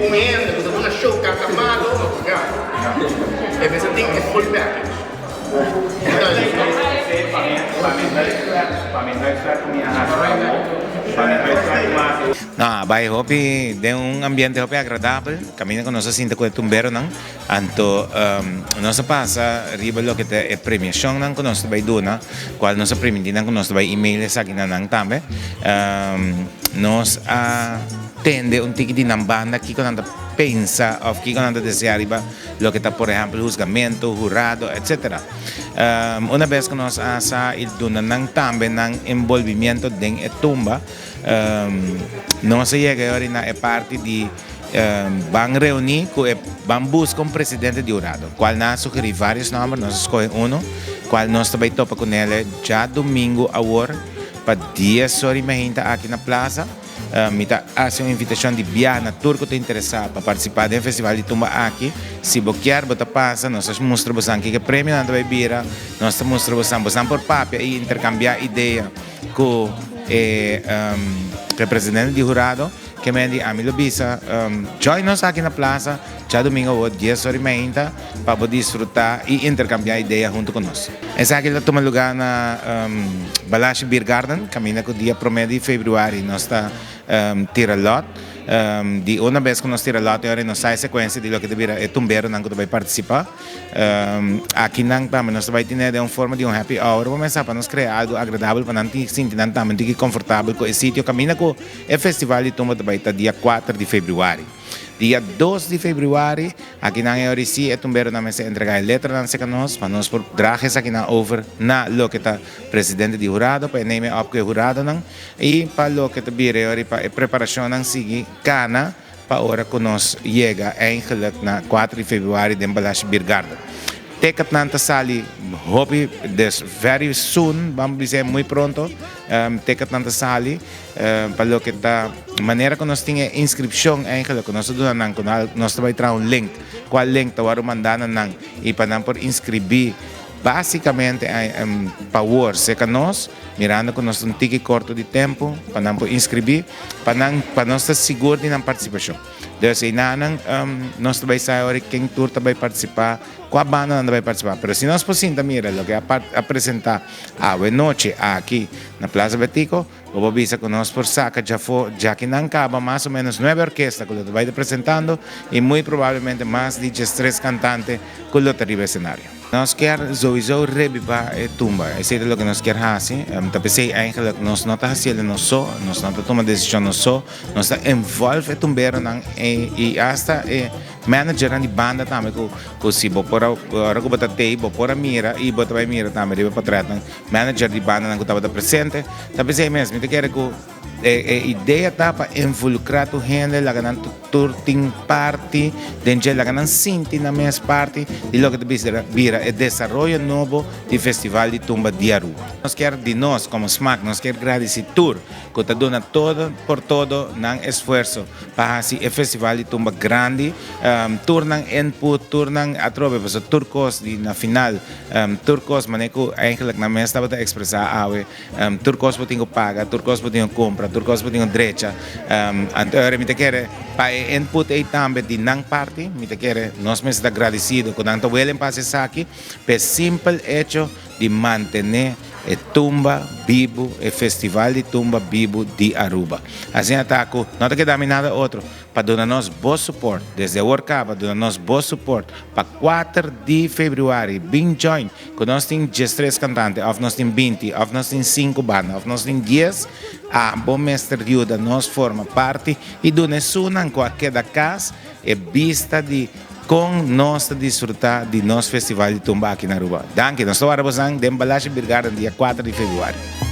Un hende ku ta duna show kanta malo no por gana. E mester tin e full package. No, a bai hopi den un ambiente hopi agradabel, kaminda ku nos a sinta ku e tumberonan. Anto nos a pasa riba loke ta e premiashonnan ku nos ta bai duna, kual nos a primintí nan ku nos ta bai email esaki na nan tambe. Nos a tende un tiki di nan banda kiko nan ta pensa òf kiko nan ta deseá riba loke ta por ehèmpel husgamentu, hurado, etsetera. Una bes ku nos a sa i duna nan tambe nan enbolbimiento den e tumba, nos a yega e ora na e parti di Ban reuní ku e ban buska un presidente di hurado, kual nan a sugerí vários nòmber, nos a skohe unu, kual nos ta bai topa ku nele djadumingu awor pa dies or i meinta aki na plaza. Mi ta hasi un invitashon di biaha na tur ku ta interesá pa partisipá den festival di tumba aki. Si bo kier bo ta pasa, nos ta mustra bosan kiko premionan ta bai bira, nos ta mustra bosan, bosan por papia i interkambiá idea ku e presidente di hurado. Ke men di ami lo bisa, Join nos aki na plaza djadumingu awor dies ora i meinta pa bo disfruta i intercambia idea hunto ku nos. Esaki lo tuma luga na Balashi Beer Garden, kaminda ku dia prome di februari nos ta tira lot. Di una bes ku nos tira lot e ora nos sa e sekuensia di loke ta bira e tumberonan ku ta bai partisipa. Aki nan tambe nos ta bai tene den un forma di un happy hour pa mesa pa nos krea algu agradabel pa nan sinti nan tambe un tiki konfortabel ku e sitio kaminda ku E festival di tumba ta bai ta dia kuater di febrüari. Dia dos di febrüari, akinan e ora si e tumberonan mester entregá e letranan serka nos pa nos por draga esakinan over na loke ta presidente di hurado pa e neme op ku e huradonan i pa loke ta bira e ora pa e preparashonnan sigui kana pa ora ku nos yega eigenlijk na kuater di febrüari den Balashi Beer Garden. Ticketnan ta sali hopi des very soon, bam bisa muy pronto, ticketnan ta sali. Pa loke ta manera ku nos tin e inskripshon eigenlijk ku nos ta duna nan ku nos ta bai traha un link kual link ta wòrdu manda na nan i pa nan por inskribí básikamente pa wor serka nos mirando ku nos ta un tiki korto di tempu pa nan por inskribí pa nan pa nos ta sigur di nan partisipashon. Dus einanan nos ta bai sa ora ken tur ta bai partisipá kua banda nan ta bai partisipá pero si nos por sinta mira loke a presentá awe nochi aki na Plaza Betico. Bo por bisa ku nos por saka djafó djaki nan kaba mas o ménos nuebe orkesta ku lo ta bai ta presentando i muy probablemente mas di diestres kantante ku lo ta riba esenario. Nos kier souiso rebibá e tumba, esei ta loke nos kier hasi. Ta p'esei eigenlijk nos no ta hasiel nos so, nos no ta tuma desishon nos so, nos ta envolve e tumberonan i asta e managernan di banda tambe ku ku si bo por a ora ku bo ta tei bo por a mira i bo ta bai mira tambe riba e potretnan. Manager di bandanan ku tabata presente ta bisa ei mes, mi ta kere ku e e idea ta pa involukrá tur hende, laga nan tur tin parti den dje, laga nan sinti nan mes parti di loke ta bisa bira e desaroyo nobo di Festival di Tumba di Aruba. Nos kier di nos komo smak nos kier gradisi tur ku ta duna todo por todo nan esfuerso pa hasi e Festival di Tumba grandi, tur nan input, tur nan atrobe pasobra tur kos di na final. Tur kos manera ku eigenlijk nan mes tabata ekspresá awe, tur kos bo tin ku paga, tur kos bo tin ku kumpra, tur kos bo tin ku drecha. Anto ora mi ta kere pa e input ei tambe di nan parti, mi ta kere nos mester ta gradisido ku nan ta welen pa hasi esaki p'e simpel echo di mantené e tumba bibu, e festival di tumba bibu di Aruba. Asina ta ku no ta keda mi nada otro pa duna nos bo support desde awor kaba, duna nos bo support Pa kuater di februari bin join ku nos tin diestres kantante òf nos tin binti òf nos tin sinku banda òf nos tin dies, abo mester yuda nos forma parti i duna esunnan ku a keda kas e bista di kon nos ta disfruta di nos festival di tumba aki na Aruba. Danki, nos ta wara bosan den Balashi Beer Garden dia kuater di februari.